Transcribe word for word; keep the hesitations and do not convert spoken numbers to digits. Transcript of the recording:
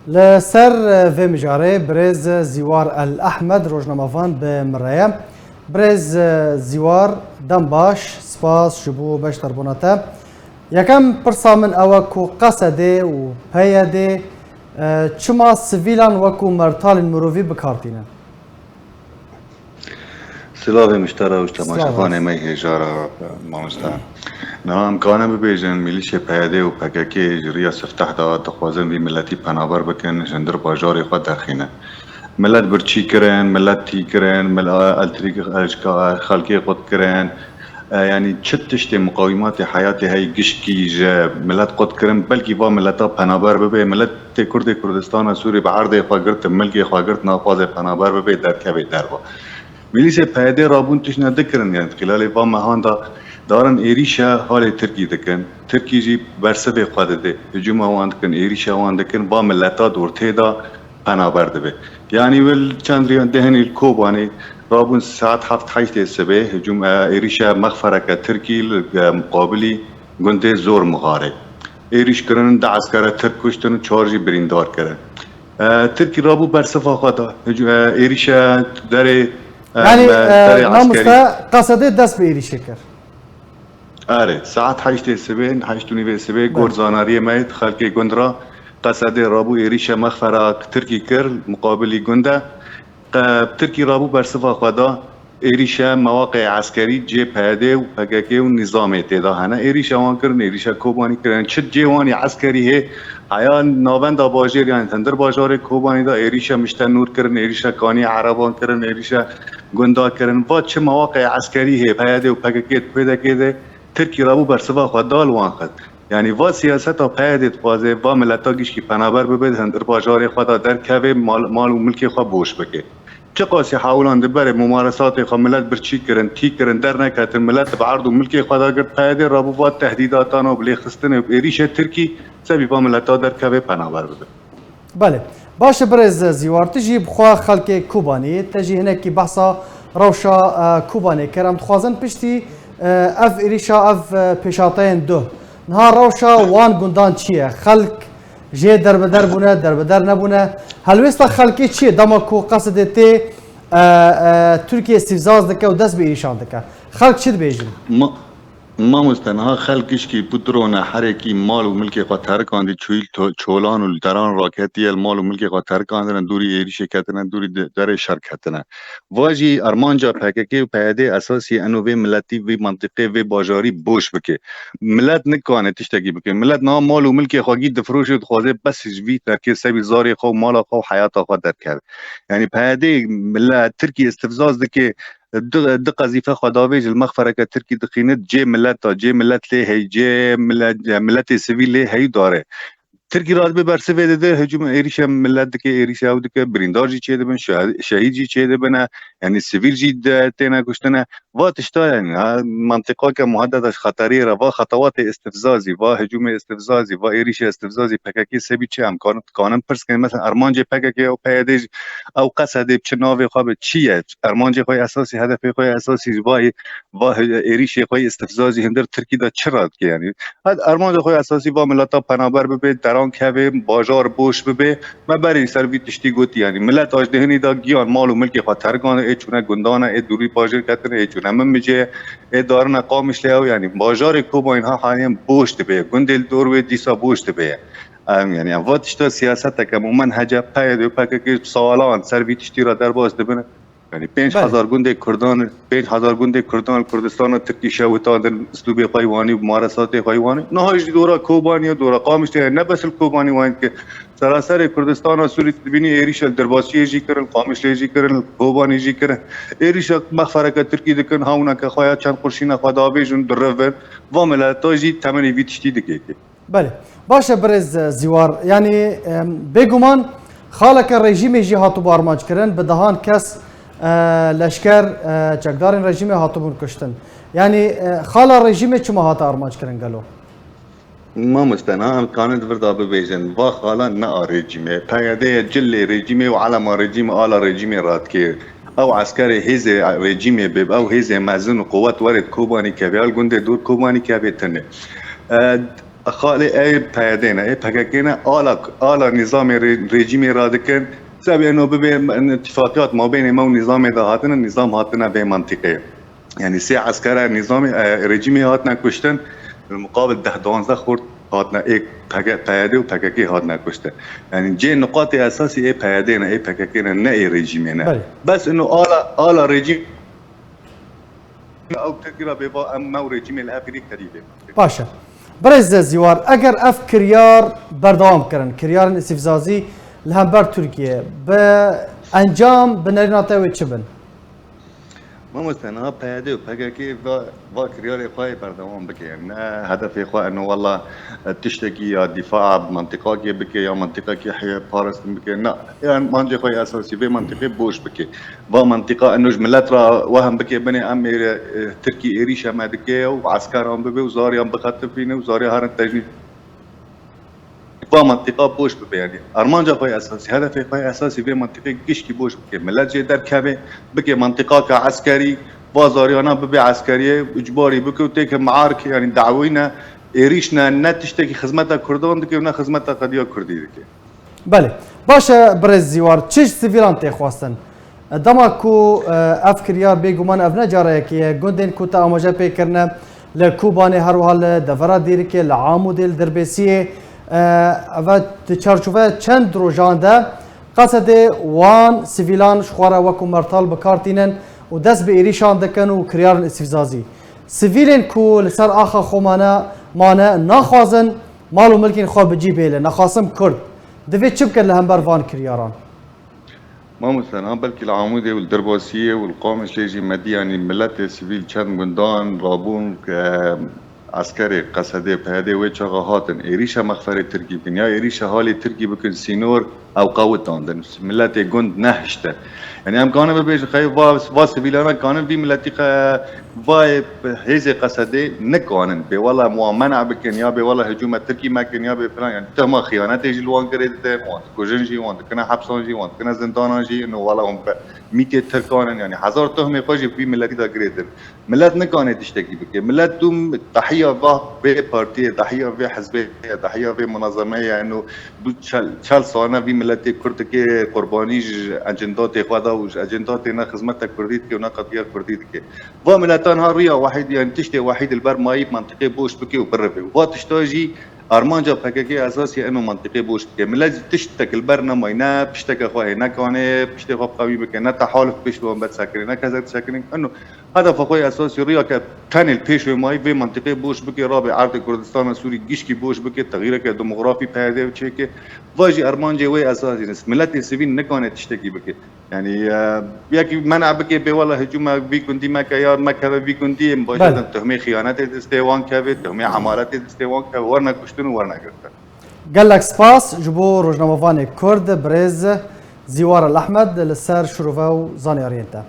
Li ser vê mijarê birêz Zîwar El Ehmed rojnamevan bi min re ye. Birêz Zîwar, dem baş, spas ji bo beşdarbûna te. Yekem pirsa min ew e ku Qesedê û P Y D, e, çima sivîlan wekû mertalên mirovî bi kar tînin? Silavê miştera û temaşevanê me hêja re, mamoste. Niha em karin bibêjin, milîşê P Y D û P K K ji riya sifteh de dixwazin vî miletî penaber bikin, ji hundir bajarê xwe derxînin. Milet birçî kirin, milet tî kirin, mil-, elektrîk, xelkê qut kirin. E, yanî çi tiştê muqawîmatê heyatê hey gişkî ji milet qut kirin, belkî va mileta penaber bibe, milet Tê Kurdê Kurdistana Sûrî bi erdê xwe girt, milkê xwe girt, naxwaze penaber bibe, derkeve derva. Milîsê P Y D rabûn tiştine dikirin, yani xîlalê va mehan de darin êrîşa halê Tirkî dikin. Tirkî jî bersivê xwe dide. Hicûma wan dikin, êrîşa wan dikin, va mileta dortê de penaber dibe. Yani wil çend riyan dehenî li Kobanê rabûn saet heft heştê sibê, hicûm, e, êrîşa mexfereke Tirkî li, e, muqabilî gundê Zor Mixarê. Êrîş kirin, du eskera Tirk kuştin û çar jî birîndar kirin. E, Tirkî rabû bersiva xwe da. Hicû-, e, êrîşa derê, e, Yanî, me, e, derê mamoste eskerî. Qesedê dest bi êrîşê kir. Erê, saet heştê sibê, heşt û nîvê sibê, gor Belê. zanariyê me yê xelkê gund ra Qesedê rabû êrîşa mexfera Tirkî kir, muqabilî gund e. Qe-, Tirkî rabû bersiva xwe da. Êrîşa mewaqê eskerî cê P Y D û P K K û nîzamê tê de hene. Êrîşa wan kirin, êrîşa Kobanî kirin. Çi cê wan yê eskerî hê, heya navenda bajêr, yani hundir bajarê Kobanî de êrîşa Mişte Nûr kirin, êrîşa Kaniyê Ereban kirin, êrîşa gunda kirin. Va çi mewaqê eskerî hê, P Y D û P K K di P D K de Tirkî rabû bersiva xwe da li wan xist. Yani va siyaseta P Y D dixwaze, va mileta gişkî penaber bibe, di hundir bajarê xwe de derkeve, mal, mal û milkê xwe boş bike. Çiqasî hewlan di berê mumaresatê xwe milet birçî kirin, tî kirin, derneketin, milet bi erd û milkê xwe de girt, P Y D rabû va tehdîdatan û bi lêxistinê û êrîşê Tirkî sebî va mileta derkeve penaber bibe. Belê. Baş e, birêz Zîwar, tu jî bi xwe xelkê Kobanî, te jî hinekî behsa rewşa, e, Kobanê kir. Em dixwazin piştî, e, ev êrîşa, ev, e, pêşhateyên du. Niha rewşa wan gundan çi ye? Xelk jê derbeder bûne, derbeder nebûne? Helwêsta xelkê çi ye dema ku Qesedê tê, e, e, Tirkiye îstîfzaz dike û dest bi êrîşan dike? Xelk çi dibêjin? Ma-, mamoste, niha xelk gişkî bi drone herekî mal û milkê xwe terikandî, çûyî to-, çolan û li deran raketiye, li mal û milkê xwe terikandine, dûrî êrîşê ketine, dûrî de-, derê şer ketine. Va jî armanca P K K û P Y D esasî eno vê miletî, vê mentiqê, vê bajarî boş bike. Milet nikane tiştekî bike. Milet niha mal û milkê xwe gî difiroşe û dixwaze bes ji vî derkê sebî zarê xwe û mala xwe û heyata xwe derkeve. Yani P Y D milet Tirkiye istifzaz dike, du, du qezîfe xwe davêje li mexfereke Tirkî dixîne, cê milet da, cê milet lê hey, cê milet, miletê sivîl lê hey dare. Tirkî radibê bersivê dide, hicûm êrîşe milet dike, êrîşe ew dike, birîndar jî çêdibin, şe-, şehîd jî çêdibine, yanî sivîl jî de têne kuştine. Va tişta, yanî, ha, mantiqake muhededa ji xeteriyê re, va xetewatê istifzazî, va hicûmê istifzazî, va êrîşê istifzazî P K K sebî çi em karin, karin pirs kirin. Mesela, armancê P K K û P Y D jî ew Qesedê bi çi navê xwe bi çi ye? Armancê xwe esasî, hedefê xwe esasî ji va, va êrîşê xwe istifzazî hundir Tirkî de çi radike, yanî? Her armanca xwe esasî va mileta penaber bibe, deran keve, bajar boş bibe. Me berê ser vî tiştî gotî, yanî milet a ji dehinî de giyan, mal û milkê xwe terikane, ê çûne gundane, ê dûrî bajêr ketine, ê çûne Minbicê, ê darine Qamişlê ew, yanî bajarê Kobanê ha haliyen boş dibe, gundê li dor wê dîsa boş dibe. Em, yanî em va tişta siyaseteke û menhece P Y D û P K K salan ser vî tiştî re derbas dibin. Yanî pênc hezar Belê. gundê Kurdan, pênc hezar gundê Kurdan li Kurdistana Tirkî şewitandin, uslûbê xwe yî wanî û mumaresatê xwe yî wanî. Niha jî dora Kobaniyê, dora Qamişlê, ne bes li Kobanî wanî dike. Seraserê Kurdistana Sûrî dibînî êrîşa li Dirbasiyê jî kirin, Qamişlê jî kirin, Kobanî jî kirin. Êrîşa mexfereke Tirkî dikin, hewna ke xwe ya çend qurşîna xwe davêjin, dirivin. Va mileta jî temenê vî tiştî dike. Belê. Baş e, birêz, e, Zîwar. Yanî, em, bêguman xaleke rejîmê jî hatibû armanc kirin, bi dehan kes, e, leşker, e, çekdarên rejîmê hatibûn kuştin. Yanî, e, xala rejîmê çima hate armanc kirin gelo? Mamoste, niha em karin di vir de bibêjin, va xala ne a rejîmê. P Y D ye cilê rejîmê û elema rejîmê, ala rejîmê radikê. Ew eskerê hêzê rejîmê bê, ew hêzê mezin û quwet were di Kobanî kevê, ya li gundê dor Kobanî kevê tune. E, Xalê ê P Y D ne, ê P K K ne, ala, ala nîzamê rê-, rejîmê radikin. Sebê eno bibe îtîfaqiyat mabênê me û nîzamê de hatine, nîzam hatine vê mentiqê. Yani sê eskere nîzamê, e, rejîmê hatine kuştin, bi muqabil deh duwanzdeh xort hatine ê P K K, P Y D û P K K hatine kuştin. Yani cê nuqatê esasî ê P Y D ne, ê P K K ne, ne ê rejîmê ne. Belê. Bes eno ala, ala rejîm ew Tirkî re bê va em me û rejîmê li Efrî kerî bê. Baş e. Birêz Zîwar, eger ev kiryar berdewam kirin, kiryarên îstîfzazî li hember Tirkiye, bi encam, bi nerîna te wê çi bin? Mamoste, niha P Y D û P K K va, va kiryarê xwe yê berdewam bike. Yani ne hedefê xwe eno wela tiştekî ya dîfaa bi mentiqakê bike ya mentiqakê heye parastin bike. Na, yani mancê xwe yê esasî vê mentiqê boş bike. Va mentiqa eno ji milet re wehm bike binê em ê, e, Tirkî êrîşa me dike û eskeran bibe û zariyan bixetifîne û zariya herin tejnî. Va mentiqa boş bibe, yani armanca xwe yê esasî, hedefê xwe yê esasî vê mentiqê gişkî boş bike. Milet jê derkeve, bike mentiqaka eskerî, va zariyana bibe eskeriyê, icbarî bike û têke miarke, yani dawî ne, êrîş ne, ne tiştekî xizmeta Kurdan dike û ne xizmeta qediya Kurdî dike. Belê. Baş e, birêz Zîwar, çi ji sivîlan tê xwestin? Dema ku, e, ev kiryar bêguman ev ne cara yekê ye, gundên ku te amaje pê kirine li Kobanê, her wiha li devera Dêrikê, li Amûdê, li Dirbêsiyê, e, eve di çarçoveya çend rojan de Qesedê wan sivîlan ji xwe re wekû mertal bi kar tînin û dest bi êrîşan dikin û kiryarên îstîfzazî. Sivîlên ku li ser axa xwe mane, mane naxwazin mal û milkên xwe bi cî bêlin, naxwasim Kurd. Divê çi bikin li hember van kiryaran? Mamoste, niha belkî li Amûdê û li Dirbasiyê û li Qamişlê jî me dî, yanî miletê sivîl çend gundan rabûn, ke eskerê Qesedê, P Y D wê çaxa hatin êrîşa mexferê Tirkî bikin ya êrîşa halê Tirkî bikin sînor, ew qewitandin. Miletê gund nehişte. Yanî em kanin bibêjin, xeyr, va, va sivîlana kanin vî miletî xe-, va hêzê Qesedê nikanin. Bê wela em wan men'a bikin, ya bê wela hicûma Tirkî mekin, ya bê filan. Yanî tuhma xiyanetê jî li wan girê didin, wan dikujin jî, wan dikine hepsan jî, wan dikine zindanan jî, ino wela hûn be mîtê Tirkan in, yanî hezar tuhmê xwe jî vî miletî de girêdin. Milet nikane tiştekî bike. Milet dûm tehiya va vê partiyê, tehiya vê hizbê ye, tehiya vê munazemeyê ye, ino du çel, çel sane vî miletê Kurd dike qurbanî ji ecendatê xwe de û ji ecendatê ne xizmeta Kurdî dike û ne qediya Kurdî dike. Va miletan ha riya wehîd, yanî tiştê wehîd li ber mayî mentiqê boş bike û birive. Va tişta jî armanca P K K esasî eno mentiqê boş bike. Milet jî tiştek li ber nemayî, ne pişteke xwe hê nekane, piştê xwe bi qewî bike, ne tehaluf pêş wan be disekine, ne kesek disekine. Eno hedefa xwe yê esasî riya ke tenê li pêş wê mayî vê mentiqê boş bike, rabe erdê Kurdistana Sûrî gişkî boş bike, texîreke demografî P Y D çêke. Va jî armancê wê esasî ne. Miletê sivîl nikane tiştekî bike. Yani, e, yekî men'a bike bê wela hicûma vî gundî meke ya mekeve vî gundî, em Belê. Bajadan tuhmê xiyanetê destê wan keve, tuhmê emaletê destê wan keve, werne kuştin û werne girtin. Gelek spas ji bo rojnamevanê Kurd, birêz Zîwar El Ehmed li ser şirove û zanyariyên te.